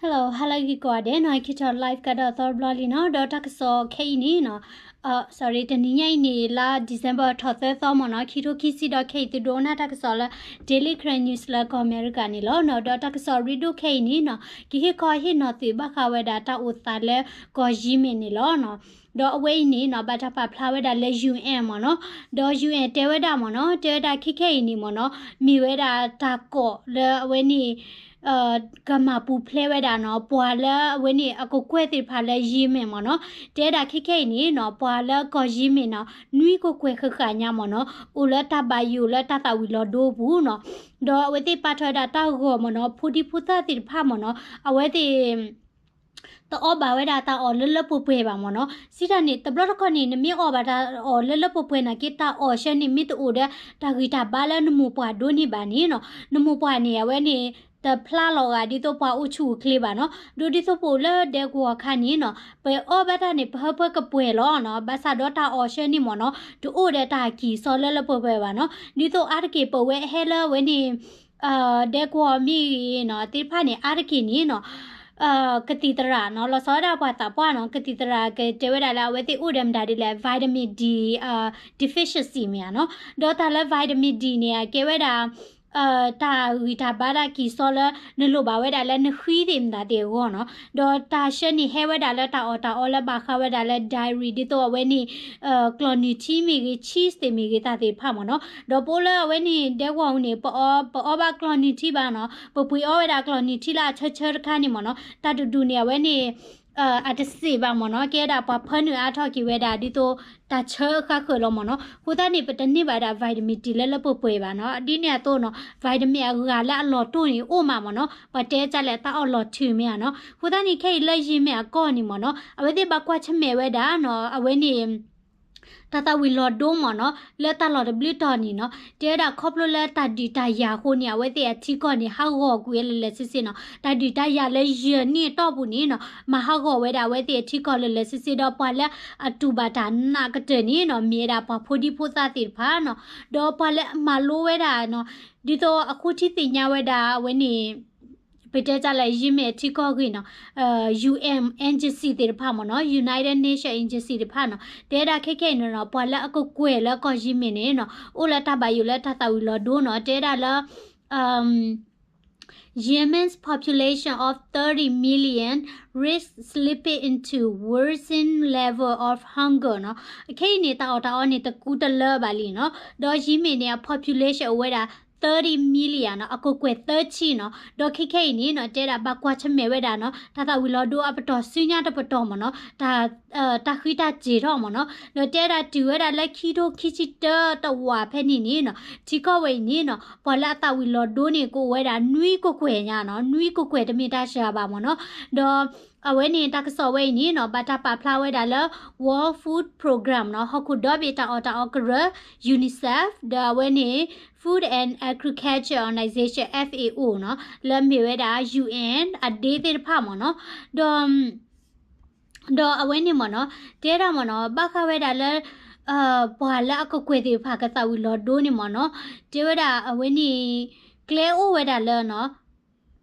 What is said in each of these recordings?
Hello, ဟါလၢအဂ့ၤကိးဂၤဒဲးနီၤ, က့ၤထီၣ် live ကဒီးသီတဘျီလံနီၤ, ဒီးတၢ်ကစီၣ်ခဲအံၤန့ၣ်နီၤ, အ sorry, တနံၤညါအံၤန့ၣ် လါ December ထီၣ်သၢသီမ့ၢ်နီၤ, ခံထိခံဆံဒီးခဲအံၤ သုဒိကနၣ်တၢ်ကစီၣ်လၢ Daily Karen News လၢကီၢ်အမဲရကၤန့ၣ်လီၤနီၤ, ဒီးတၢ်ကစီၣ်ရ့ဒိၣ်ခဲအံၤန့ၣ်နီၤ, ကဟ့ၣ်ခီဟ့ၣ်နီၤသုးဘၣ်ဃးဝဲဒၣ်တၢ်အိၣ်သးလၢကီၢ်ယံၤမ့ၢ်န့ၣ်လီၤနီၤ. ဒီးအဝဲအံၤန့ၣ်နီၤ ဘၣ်တၢ်ပာ်ဖျါဝဲဒၣ်လၢ ယူၣ်အၣ်မ့ၢ်နီၤ, ဒီး ယူၣ်အၣ် တဲဝဲဒၣ်မ့ၢ်နီၤ, တဲဝဲဒၣ်ခဲခဲအံၤန့ၣ်မ့ၢ်နီၤ, မ့ၢ်ဝဲဒၣ်တၢ်ကီၢ်လၢအဝဲန့ၣ် ကမၤပူၤဖျဲးဝဲဒၣ်နီၤ, ပှၤလၢအဝဲန့ၣ် အကကွဲၢ်သ့ၣ်တဖၣ်လၢယံၤမ့ၢ်မ့ၢ်နီၤ, တဲဒၣ်ခဲခဲအံၤန့ၣ်နီၤ, ပှၤလၢကီၢ်ယံၤမ့ၢ်နီၤ, နွံကကွဲၢ်ဃၣ်ဃၣ်ညါမ့ၢ်နီၤ, အိၣ်လၢတၢ်ဘၣ်ယိၣ်လၢတၢ်သၣ်ဝံၤလီၤဒိပူၤနီၤ, ဒီးအဝဲသ့ၣ်ပာ်ထီၣ်ဝဲဒၣ်တၢ်ဂီၤမ့ၢ်နီၤ, ဖိဒံဖိသၣ်သ့ၣ်တဖၣ်မ့ၢ်နီၤ, အဝဲသ့ၣ် တအီၣ်ဘၣ်ဝဲဒၣ်တၢ်အီၣ်လၢလၢပှဲၤပှဲၤဘၣ်မ့ၢ်နီၤ, စံးတၢ်န့ၣ် တဘျီတခီၣ်န့ၣ် နမ့ၢ်အီၣ်ဘၣ်တၢ်အီၣ်လၢလၢပှဲၤပှဲၤနာ်က့ တၢ်အီၣ်ဆၢန့ၣ် မ့ၢ်တအိၣ်ဒီးတၢ်ဂံၢ်တၢ်ဘါလၢနမိၢ်ပှၢ်ဒိးန့ၢ်ဘၣ်န့ၣ်နီၤ, နမိၢ်ပှၢ်န့ၣ် အဝဲန့ၣ် တဖျါလီၤဂာ်ဒ်သိးပှၤအိၣ်ဆူၣ်အိၣ်ချ့ဘၣ်နီၤ, ဒီးဒ်သိးပအိၣ်လၢဒဲကဝီၤအခါန့ၣ်နီၤ, ပအီၣ်ဘၣ်တၢ်န့ၣ် ပဟၢဖၢကပှဲၤလီၤနီၤ, ဘၣ်ဆၣ်ဒီးတၢ်အီၣ်ဆၢန့ၣ်မ့ၢ်နီၤ, တအိၣ်ဒီးတၢ်ကံၢ်စီလၢလၢပှဲၤပှဲၤဘၣ်နီၤ, ဒ်သိးအါတက့ၢ်ပဝဲဟဲလၢအဝဲန့ၣ် ဒဲကဝီၤမ့ၢ်ဂ့ၤနီၤ သ့ၣ်တဖၣ်န့ၣ် အါတက့ၢ်န့ၣ်နီၤ, ကသံၣ်သရၣ်နီၤ လီၤဆီဝဲဒၣ်ပှၤသးပှၢ်နီၤ ကသံၣ်သရၣ်ကတဲဝဲဒၣ်လၢ အဝဲသ့ၣ်အိၣ်ဒီးမတၤဒ်လဲၣ် vitamin D deficiency မ့ၢ်ဧါနီၤ, ဒီးတၢ်လၢ vitamin D န့ၣ် အကဲဝဲဒၣ် တၢ်ဂံၢ်တၢ်ဘါတၢ်ကံၢ်စီလၢ နလိၣ်ဘၣ်ဝဲဒၣ်လၢနဃံသ့ၣ်မတၤသ့ၣ်အဂီၢ်နီၤ, ဒီးတၢ်ဆၢန့ၣ်ဟဲဝဲဒၣ်လၢတၢ်အီၣ်တၢ်အီလၢဘၣ်ဃးဝဲဒၣ်လၢ dairy ဒ်သိးအဝဲန့ၣ် ကျီၢ်နုၢ်ထံမ့ၢ်ဂ့ၤ cheese သ့ၣ်မ့ၢ်ဂ့ၤ တၢ်သ့ၣ်တဖၣ်မ့ၢ်နီၤ, ဒီးပအိၣ်လၢအဝဲန့ၣ် ဒဲကဝီၤအူန့ၣ် ပအီဘၣ်ကျီၢ်နုၢ်ထံဘၣ်နီၤ, ပပှ့ၤအီဝဲဒၣ်ကျီၢ်နုၢ်ထံလၢအဆၢဆၢတခါန့ၣ်မ့ၢ်နီၤ, တၢ်တဒူၣ်န့ၣ် အဝဲန့ၣ် အတစ့ၣ်ဘၣ်မ့ၢ်နီၤ, ကဲဒၣ်ပှၤဖၢနုာ်အါထီၣ်က့ၤဝဲဒၣ် ဒ်သိးတၢ်ဆၢဃါဃၢၤလီၤမ့ၢ်နီၤ, အဃိသတးန့ၣ် ပတန့ၢ်ဘၣ်ဒၣ် vitamin D လၢလၢပှဲၤပှဲၤဘၣ်နီၤ, ဒ်န့ၣ်အသိးနီၤ vitamin အဂၤလၢအလီၤတိၢ်န့ၣ် အိၣ်မးမ့ၢ်နီၤ, ပှၤတဲကၢ်လဲၣ် တၢ်အီၣ်လီၤထုးမ့ၢ်ဧါနီၤ, အဃိသတးန့ၣ် ခဲအံၤလၢယံၤမ့ၢ်အကီၢ်န့ၣ်မ့ၢ်နီၤ, အဝဲသ့ၣ်ဘၣ်ကွၢ်ဆၢၣ်မဲာ်ဝဲဒၣ်နီၤ, အဝဲန့ၣ် တၢ်သၣ်ဝံၤလီၤဒိမ့ၢ်နီၤ, လၢတၢ်လီၢ်တဘျုးတီၤန့ၣ်နီၤ, တဲဝဲဒၣ်ခီဖျိလၢတၢ်ဒုးတၢ်ယၤအဃိန့ၣ် အဝဲသ့ၣ်အထံကီၢ်န့ၣ် ဟးဂီၤကွံာ်ဝဲလၢလၢဆ့ဆ့နီၤ, တၢ်ဒုးတၢ်ယၤလၢယဲၢ်နံၣ်အတီၢ်ပူၤန့ၣ်နီၤ, မၤဟးဂီၤဝဲဒၣ်အဝဲသ့ၣ်အထံကီၢ်လၢလၢဆ့ဆ့ ဒီးပှၤလၢအတူၢ်ဘၣ်တၢ်နာ်ကတၢၢ်န့ၣ်နီၤ, မ့ၢ်ဝဲဒၣ်ပှၤဖိဒံဖိသၣ်သ့ၣ်တဖၣ်နီၤ, ဒီးပှၤလၢအမၤလိဝဲဒၣ်နီၤ, ဒ်သိးအဃိထံသ့ၣ်ညါဝဲဒၣ်အဝဲန့ၣ် ပတဲတၢ်လၢ ယံၤမ့ၢ်အထံကီၢ်ဂ့ၢ်နီၤ, UN agency သ့ၣ်တဖၣ်မ့ၢ်နီၤ, United Nation agency သ့ၣ်တဖၣ်နီၤ, တဲဒၣ်ခဲခဲအံၤန့ၣ်နီၤ, ပှၤလၢအကကွဲၢ်လၢကီၢ်ယံၤမ့ၢ်န့ၣ်နီၤ, အိၣ်လၢတၢ်ဘၣ်ယိၣ်လၢတၢ်သၣ်ဝံၤလီၤဒိနီၤ, တဲဒၣ်လၢ Yemen's population of thirty million risk slipping into worsening level of hunger နီၤ, ခဲအံၤန့ၣ် တၢ်အီၣ်တၢ်အီန့ၣ် တကူတလၢဘၣ်လံနီၤ, ဒီးယံၤမ့ၢ်န့ၣ် အ population အိၣ်ဝဲဒၣ် thirty million နီၤ, အကကွဲၢ်သၢဆံနီၤ, ဒီးခဲခဲအံၤန့ၣ်နီၤ, တဲဒၣ်ဘၣ်ကွၢ်ဆၢၣ်မဲာ်ဝဲဒၣ်နီၤ, တၢ်သၣ်ဝံၤလီၤဒိအပတီၢ်စုညါတပတီၢ်မ့ၢ်နီၤ, တၢ် တၢ်ဃံတၢ်စ့ၢ်ထီၣ်မ့ၢ်နီၤ, ဒီးတဲဒၣ်တုၤဝဲဒၣ်လၢခံထိခံဆံတၢတဝာ်ဖဲန့ၣ်န့ၣ်နီၤ, ထံကီၢ်ဝဲအံၤန့ၣ်နီၤ, ပှၤလၢအသၣ်ဝံၤလီၤဒိန့ၣ် ကအိၣ်ဝဲဒၣ်နွံကကွဲၢ်ညါနီၤ, နွံကကွဲၢ်တမ့ၢ်တၢ်စှၤဘၣ်မ့ၢ်နီၤ, ဒီး အဝဲန့ၣ်တၢ်ကစီၣ်ဝဲအံၤန့ၣ်နီၤ, ဘၣ်တၢ်ပာ်ဖျါဝဲဒၣ်လၢ World Food Programme နီၤ, ဟီၣ်ခိၣ်ဒီဘ့ၣ်တၢ်အီၣ်တၢ်အီကရၢ UNICEF ဒီးအဝဲန့ၣ် Food and Agriculture Organization FAO နီၤ, လၢမ့ၢ်ဝဲဒၣ် UN အဒ့သ့ၣ်တဖၣ်မ့ၢ်နီၤ, ဒီး ဒီးအဝဲန့ၣ်မ့ၢ်နီၤ, တဲဒၣ်မ့ၢ်နီၤ, ဘၣ်ဃးဝဲဒၣ်လၢ ပှၤလၢအကကွဲၢ်သ့ၣ်တဖၣ်ကသၣ်ဝံၤလီၤဒိန့ၣ်မ့ၢ်နီၤ, တဲဝဲဒၣ်အဝဲန့ၣ် ကျဲအိၣ်ဝဲဒၣ်လၢနီၤ,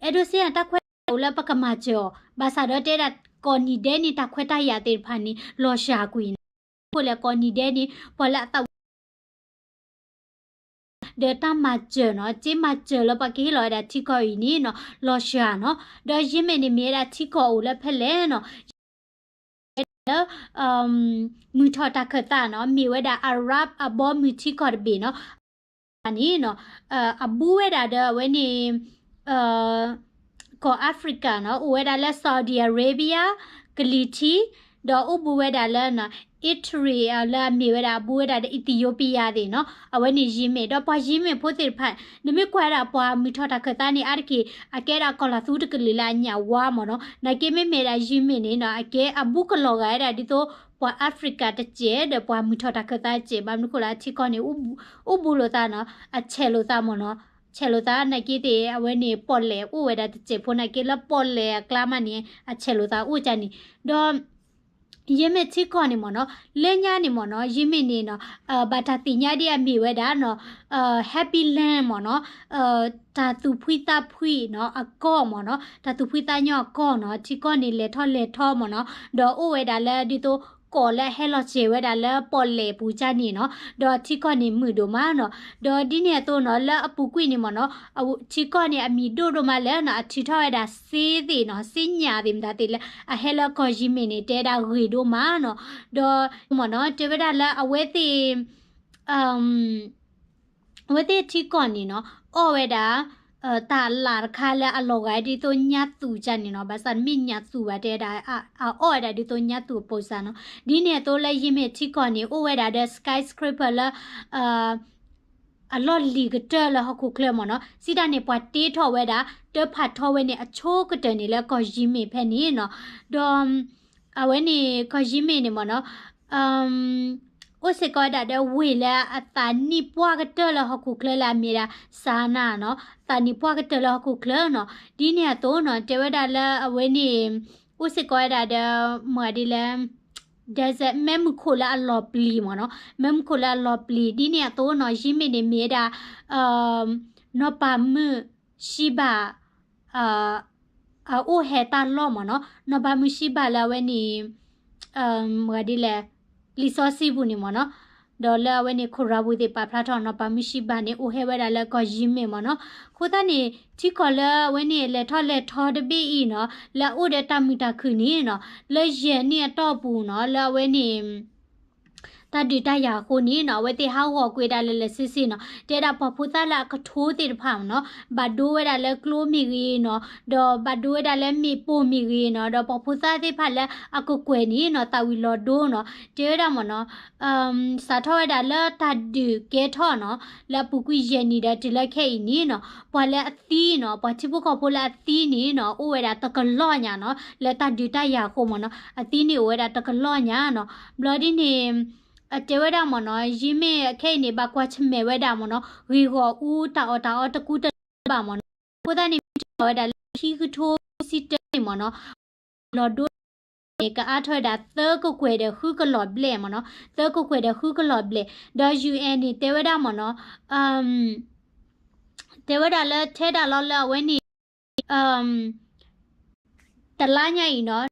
အဲၣ်ဒိးစ့ၢ်တၢ်ခွဲးတၢ်ယာ်အိၣ်လၢပကမၤစၢၤအီၤ, ဘၣ်ဆၣ်ဒီးတဲဒၣ်ကိးနံၤဒဲးန့ၣ် တၢ်ခွဲးတၢ်ယာ်သ့ၣ်တဖၣ်န့ၣ် လီၤစှၤကွံာ်နီၤ, အဃိလဲၣ်ကိးနံၤဒဲးန့ၣ် ပှၤလၢအသၣ်ဝံၤ ဒီးတၢ်မၤစၢၤနီၤ, စ့မၤစၢၤလၢပှၤကဟ့ၣ်လီၤဝဲဒၣ်ထံကီၢ်အံၤန့ၣ်နီၤ, လီၤစှၤနီၤ, ဒီးယံၤမ့ၢ်န့ၣ်မ့ၢ်ဝဲဒၣ်ထံကီၢ်အိၣ်လၢဖဲလဲၣ်နီၤ, လၢ မုၢ်ထီၣ်တၢ်ခၢၣ်သးနီၤ, မ့ၢ်ဝဲဒၣ် Arab အဘီအမုၢ်ထံကီၢ်တဘ့ၣ်နီၤ, န့ၣ်နီၤ, အဘူးဝဲဒၣ်ဒီးအဝဲန့ၣ် ကီၢ် Africa နီၤ, အိၣ်ဝဲဒၣ်လၢ Saudi Arabia ကလံၤထံး, ဒီးအိၣ်ဘူးဝဲဒၣ်လၢ Eritrea လၢအမ့ၢ်ဝဲဒၣ်အဘူးဝဲဒၣ်ဒီး Ethiopia သ့ၣ်နီၤ, အဝဲန့ၣ်ယံၤမ့ၢ်, ဒီးပှၤယံၤမ့ၢ်ဖိသ့ၣ်တဖၣ်, နမ့ၢ်ကွၢ်ဒၣ်ပှၤမုၢ်ထီၣ်တၢ်ခၢၣ်သးန့ၣ် အါတက့ၢ် အကဲဒၣ်ကီၢ်လၤသူတကလုာ်လၢအညၣ်ဝါမ့ၢ်နီၤ, နာ်က့မ့မ့ၢ်ဒၣ်ယံၤမ့ၢ်န့ၣ်နီၤ, အကဲအဘူးကလီၤဂာ်ဝဲဒၣ်ဒ်သိး ပှၤ Africa တစဲး ဒီးပှၤမုၢ်ထီၣ်တၢ်ခၢၣ်သးတစဲး, ဘၣ်မနုၤဃိလၢအထံကီၢ်န့ၣ် အိၣ်ဘူးလိာ်သးနီၤ, အဆဲးလိာ်သးမ့ၢ်နီၤ, ဆဲးလိာ်သးနာ်က့သ့ၣ် အဝဲန့ၣ်ပီၣ်လဲၣ်အိၣ်ဝဲဒၣ်တစဲးဖိနာ်က့ လၢပီၣ်လဲၣ်အကျါမးန့ၣ် အဆဲးလိာ်သးအိၣ်ကန့ၣ်, ဒီး ယမ့ၢ်ထံကီၢ်န့ၣ်မ့ၢ်နီၤ, လၢညါန့ၣ်မ့ၢ်နီၤ, ယမ့ၢ်န့ၣ်နီၤ, ဘၣ်တၢ်သ့ၣ်ညါဒ်အမ့ၢ်ဝဲဒၣ်နီၤ, Happy Land မ့ၢ်နီၤ, တၢ်သူၣ်ဖှံသးဖှံနီၤ အကီၢ်မ့ၢ်နီၤ, တၢ်သူၣ်ဖှံသးညီအကီၢ်နီၤ, ထံကီၢ်န့ၣ်လဲၤထီၣ်လဲၤထီမ့ၢ်နီၤ, ဒီးအိၣ်ဝဲဒၣ်လၢဒ်သိး ကီၢ်လၢအဟဲလီၤစဲၤဝဲဒၣ်လၢပီၣ်လဲၣ်ပူၤကၢ်န့ၣ်နီၤ, ဒီးထံကီၢ်န့ၣ်မုာ်ဒိၣ်မးနီၤ, ဒီးဒ်န့ၣ်အသိးနီၤ, လၢအပူၤကွံာ်န့ၣ်မ့ၢ်နီၤ, ထံကီၢ်န့ၣ်အမံၤဒိၣ်ဒိၣ်မးလၢနီၤ, အထုးထီၣ်ဝဲဒၣ်စ့သ့ၣ်နီၤ, စ့ညၣ်သ့ၣ်မတၤသ့ၣ်လၢ အဟဲလၢကီၢ်ယံၤမ့ၢ်န့ၣ် တဲဝဲဒၣ်ဂ့ၤဒိၣ်မးနီၤ, ဒီးမ့ၢ်နီၤ, တဲဝဲဒၣ်လၢအဝဲသ့ၣ် အဝဲသ့ၣ်ထံကီၢ်န့ၣ်နီၤ, အီၣ်ဝဲဒၣ် တၢ်လၣ်တခါလၢအလီၤဂာ်ဒ်သိးညါသူၣ်ကၢ်န့ၣ်နီၤ, ဘၣ်ဆၣ်တမ့ၢ်ညါသူၣ်ဘၣ်တဲဒၣ်, အအီၣ်ဝဲဒၣ်ဒ်သိးညါသူၣ်အပိစၢ်နီၤ, ဒ်န့ၣ်အသိးလၢယမ့ၢ်ထံကီၢ်န့ၣ် အိၣ်ဝဲဒၣ်ဒီး skyscraper လၢ အလီၢ်လံၤကတၢၢ်လၢဟီၣ်ခိၣ်ချၢမ့ၢ်နီၤ, စံးတၢ်န့ၣ် ပှၤတ့ထီၣ်ဝဲဒၣ် တၢ်ဖးထီဝဲန့ၣ် အဆိကတၢၢ်န့ၣ်လၢကီၢ်ယံၤမ့ၢ်ဖဲန့ၣ်နီၤ, ဒီး အဝဲန့ၣ် ကီၢ်ယံၤမ့ၢ်န့ၣ်မ့ၢ်နီၤ, အိၣ်စ့ၢ်ကီးဝဲဒၣ်ဒီးဝ့ၢ်လၢအသးနံၣ်ပှၢ်ကတၢၢ်လၢဟီၣ်ခိၣ်ချၢလၢအမ့ၢ်ဒၣ် Sahana နီၤ, သးနံၣ်ပှၢ်ကတၢၢ်လၢဟီၣ်ခိၣ်ချၢနီၤ, ဒ်န့ၣ်အသိးနီၤ, တဲဝဲဒၣ်လၢအဝဲန့ၣ် အိၣ်စ့ၢ်ကီးဝဲဒၣ်ဒီး မ့ၢ်ဒ်လဲၣ် desert မ့ၢ်မုၢ်ခိၣ်လၢအလီၤပျံၤမ့ၢ်နီၤ, မ့ၢ်မုၢ်ခိၣ်လၢအလီၤပျံၤ ဒ်န့ၣ်အသိးနီၤ, ယံၤမ့ၢ်န့ၣ်မ့ၢ်ဝဲဒၣ် နီၢ်ပၤမုၣ် Sheba အအိၣ်ဟဲတၢ်လီၢ်မ့ၢ်နီၤ, နီၢ်ပၤမုၣ် Sheba လၢအဝဲန့ၣ် မ့ၢ်ဒ်လဲၣ် လံာ်စီဆှံပူၤန့ၣ်မ့ၢ်နီၤ, ဒီးလၢအဝဲန့ၣ် ခိၣ်ရၤပူၤသ့ၣ်ပာ်ဖျါထီၣ် နီၢ်ပၤမုၣ် Sheba န့ၣ် အိၣ်ဟဲဝဲဒၣ်လၢကီၢ်ယံၤမ့ၢ်မ့ၢ်နီၤ, အဃိသတးန့ၣ် ထံကီၢ်လၢအဝဲန့ၣ် လဲၤထီၣ်လဲၤထီတဘ့ၣ်အံၤနီၤ, လၢအအိၣ်ဒီးတၢ်မုာ်တၢ်ခုၣ်န့ၣ်နီၤ, လၢယဲၢ်နံၣ်အတီၢ်ပူၤနီၤ, လၢအဝဲန့ၣ် တၢ်ဒုးတၢ်ယၤအဃိန့ၣ်နီၤ, အဝဲသ့ၣ်ဟးဂီၤကွံာ်ဒၣ်လၢလၢာ်ဆ့ဆ့နီၤ, တဲဒၣ်ပှၤဖိသၣ်လၢအကထိသ့ၣ်တဖၣ်မ့ၢ်နီၤ, ဘၣ်ဒိဝဲဒၣ်လၢကျိမ့ၢ်ဂ့ၤနီၤ, ဒီးဘၣ်ဒိဝဲဒၣ်လၢမ့ၣ်ပိၢ်မ့ၢ်ဂ့ၤနီၤ, ဒီးပှၤဖိသၣ်သ့ၣ်တဖၣ်လၢအကကွဲၢ်န့ၣ်နီၤ, သးဝံၤလီၤဒိနီၤ, တဲဝဲဒၣ်မ့ၢ်နီၤ, စးထီၣ်ဝဲဒၣ်လၢတၢ်ဒုးကဲထီၣ်နီၤ, လၢအပူၤကွံာ်ယဲၢ်နံၣ်ဒီးတုၤလၢခဲအံၤန့ၣ်နီၤ, ပှၤလၢအသံနီၤ, ပှၤထံဖိကီၢ်ဖိလၢအသံန့ၣ်နီၤ, အိၣ်ဝဲဒၣ်တကလီၢ်ညါနီၤ, လၢတၢ်ဒုးတၢ်ယၤအဃိမ့ၢ်နီၤ, အသံန့ၣ်အိၣ်ဝဲဒၣ်တကလီၢ်ညါနီၤ, ဘျီဒ်န့ၣ် တဲဝဲဒၣ်မ့ၢ်နီၤ, ယံၤမ့ၢ်ခဲအံၤန့ၣ် ဘၣ်ကွၢ်ဆၢၣ်မဲာ်ဝဲဒၣ်မ့ၢ်နီၤ, ဂ့ၢ်ဂီၢ်အူတၢ်အီၣ်တၢ်အီတကူတလၢဘၣ်မ့ၢ်နီၤ, အဃိသတးန့ၣ် မ့ၢ်ထံၣ်ဘၣ်ဝဲဒၣ်လၢခံကထိခံဆံတၢန့ၣ်မ့ၢ်နီၤ, လီၤဒိန့ၣ် ကအါထီၣ်ဝဲဒၣ်သၢကကွဲၢ်ဒီးဃုကလီၢ်ဘျဲၣ်မ့ၢ်နီၤ, သၢကကွဲၢ်ဒီးဃုကလီၢ်ဘျဲၣ်, ဒီး ယူၣ်အဲၣ် န့ၣ် တဲဝဲဒၣ်မ့ၢ်နီၤ, တဲဝဲဒၣ်လၢထဲဒၣ်လီၤလၢအဝဲန့ၣ် တလါညါအံၤနီၤ,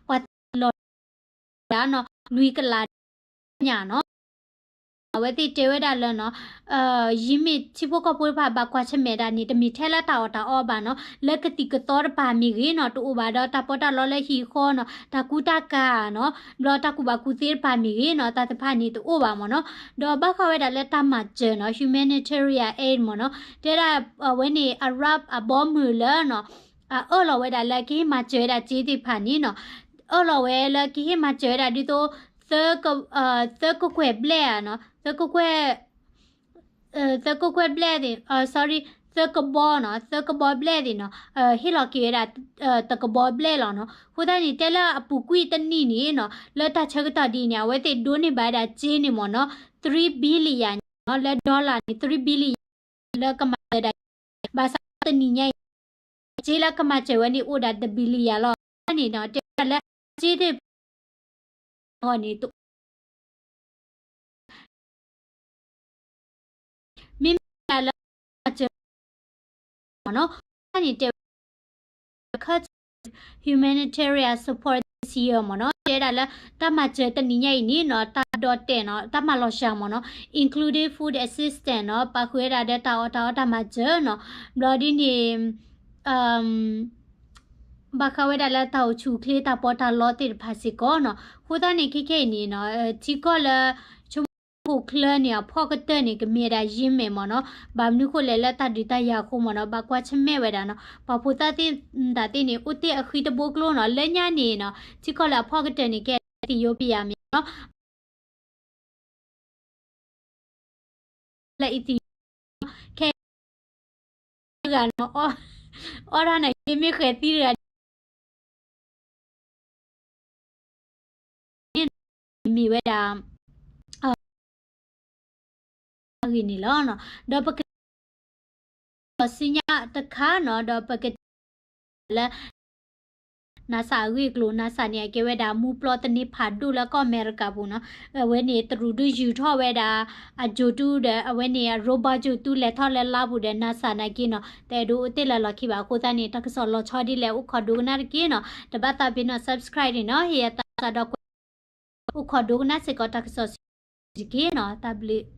ပှၤသံလီၤဒၣ်နီၤ လွံၢ်ကလးညါနီၤ, အဝဲသ့ၣ်တဲဝဲဒၣ်လၢနီၤ, ယံၤမ့ၢ်ထံဖိကီၢ်ဖိတဖၣ်ဘၣ်ကွၢ်ဆၢၣ်မဲာ်ဒၣ်န့ၣ် တမ့ၢ်ထဲလၢတၢ်အီၣ်တၢ်အီဘၣ်နီၤ, လၢကသံၣ်ကသီတပၤမ့ၢ်ဂ့ၤနီၤ, တအိၣ်ဘၣ်ဒီးတၢ်ပီးတၢ်လီလၢဟံၣ်ဃီနီၤ, တၢ်ကူတၢ်ကၤနီၤ, ဘျီတၢ်ကူၣ်ဘၣ်ကူၣ်သ့တပၤမ့ၢ်ဂ့ၤနီၤ, တၢ်တဖၣ်န့ၣ်တအိၣ်ဘၣ်မ့ၢ်နီၤ, ဒီးဘၣ်ဃးဝဲဒၣ်လၢတၢ်မၤစၢၤနီၤ, humanitarian aid မ့ၢ်နီၤ, တဲဒၣ်အဝဲန့ၣ် Arab အဘီမုၢ်လၢနီၤ, အအၢၣ်လီၤဝဲဒၣ်လၢကဟ့ၣ်မၤစၢၤဝဲဒၣ်စ့သ့ၣ်တဖၣ်န့ၣ်နီၤ, အၢၣ်လီၤဝဲလၢကဟ့ၣ်မၤစၢၤဝဲဒၣ်ဒ်သိး သၢကကွဲၢ်ဘျဲၣ်ဧါနီၤ, သၢကကွဲၢ် သၢကကွဲၢ်ဘျဲၣ်သ့ၣ်, sorry, သၢကဘီနီၤ, သၢကဘီဘျဲၣ်သ့ၣ်နီၤ, ဟ့ၣ်လီၤက့ၤဝဲဒၣ် တကဘီဘျဲၣ်လီၤနီၤ. အဃိသတးန့ၣ် တဲလၢအပူၤကွံာ်တနံၣ်န့ၣ်နီၤ, လၢတၢ်ဆၢကတီၢ်ဒ်အံၤန့ၣ် အဝဲသ့ၣ်ဒိးန့ၢ်ဘၣ်ဝဲဒၣ်စ့န့ၣ်မ့ၢ်နီၤ, three billion နီၤ, လၢ dollar န့ၣ် three billion လၢကမၤစၢၤဒၣ်, ဘၣ်ဆၣ်တနံၣ်ညါအံၤ စ့လၢကမၤစၢၤဝဲန့ၣ်အိၣ်ဒၣ် တ billion လီၤ. န့ၣ်နီၤ တဲဝဲဒၣ်လၢ စ့သ့ၣ် အဂီၢ်န့ၣ် မ့မ့ၢ်လၢ မၤစၢၤ မ့ၢ်နီၤ, န့ၣ်တဲဝဲ humanitarian support this year မ့ၢ်နီၤ, တဲဒၣ်လၢ တၢ်မၤစၢၤတနံၣ်ညါအံၤန့ၣ်နီၤ, တၢ်ဒီၣ်တဲာ်နီၤ, တၢ်မၤလီၤစှၤမ့ၢ်နီၤ, including food assistance နီၤ, ပာ်ဃုာ်ဝဲဒၣ်ဒီးတၢ်အီၣ်တၢ်အီ တၢ်မၤစၢၤနီၤ, ဘျီဒ်န့ၣ် ဘၣ်ဃးဝဲဒၣ်လၢတၢ်အိၣ်ဆူၣ်အိၣ်ချ့ တၢ်ပီးတၢ်လီသ့ၣ်တဖၣ်စ့ၢ်ကီးနီၤ. အဃိသတးန့ၣ် ခဲခဲအံၤန့ၣ်နီၤ, ထံကီၢ်လၢ ဆိကမိၣ်ဟီၣ်ခိၣ်ချၢန့ၣ် အဖီၣ်ကတၢၢ်န့ၣ် ကမ့ၢ်ဝဲဒၣ်ယံၤမဲာ်မ့ၢ်နီၤ, ဘၣ်မနုၤဃိလဲၣ်လၢတၢ်ဒုးတၢ်ယၤအဃိမ့ၢ်နီၤ, ဘၣ်ကွၢ်ဆၢၣ်မဲာ်ဝဲဒၣ်နီၤ, ပှၤဖိသၣ်သ့ၣ်တဖၣ်သ့ၣ်န့ၣ် အိၣ်တ့ၢ်အဃံတဘိကျိနီၤ, လၢညါန့ၣ်နီၤ, ထံကီၢ်လၢအဖီၣ်ကတၢၢ်န့ၣ် ကဲ Ethiopia မ့ၢ်နီၤ လၢ Ethiopia ခဲ တဂၤနီၤ, အီၣ်ဒၣ်န့ၣ် က့မ့ၢ်ဃဲၤသံတဂၤန့ၣ် မ့ၢ်ဝဲဒၣ် အဂ့ၢ်န့ၣ်လီၤ. ဒီးပက ဒီးဆူညါတခါနီၤ, ဒီးပကတဲလၢ NASA အဂ့ၢ်အကျိၤ NASA န့ၣ် အကဲဝဲဒၣ်မူပျီသန့ဖးဒိၣ်လၢကီၢ်အမဲရကၤပူၤနီၤ. အဝဲန့ၣ်တရူးဒုးယူၤထီၣ်ဝဲဒၣ် အဂြိုဟ်တုဒီး အဝဲန့ၣ် robot ဂြိုဟ်တုလဲၤထီၣ်လၢလါပူၤဒီး NASA နာ်က့နီၤ တအဲၣ်ဒိးအိၣ်တ့ၢ်လၢလီၢ်ခံဘၣ်. အဃိသတးန့ၣ် တၢ်ကစီၣ်လီၤဆီဒ်လဲၣ် အိၣ်ခိးဒိကနၣ်တက့ၢ်နီၤ. တဘၣ်သးပ့ၤနီၣ် subscribe န့ၣ်နီၤ ဟ့ၣ်ယသးစၢ်ဒီးကွဲး အိၣ်ခိးဒိကနၣ်စ့ၢ်ကီးတၢ်ကစီၣ်စံးတက့ၢ်နီၤ. တၢ်ဘျုး